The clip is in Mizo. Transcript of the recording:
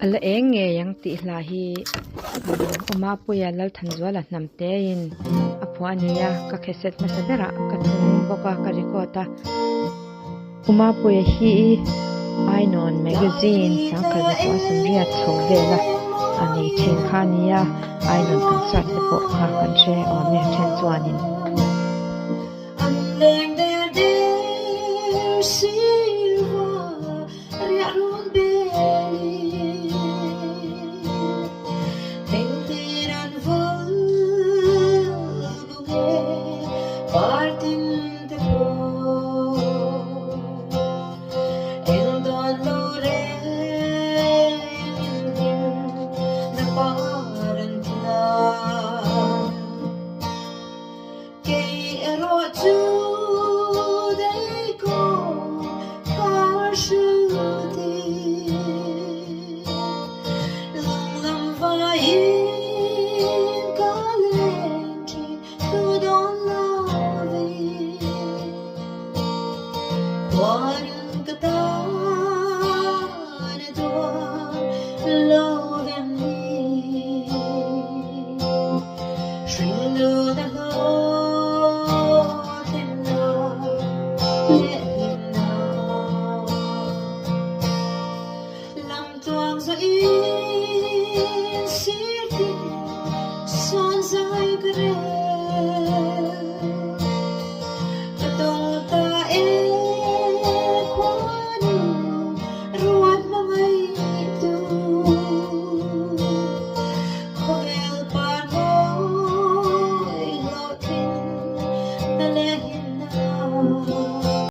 A la eng ngei ang tih hla hi Umapuia Lalthanzuala hnam tein a phuah a ni a, ka kheset hmasa berah ka thun bawk a, ka record a. Umapuia hi Ainawn Magazine sangkhat zakua sawmriat chho vela a nei thin kha a ni a, Ainawn concert te pawh kha kan hre awm e a then chuanin.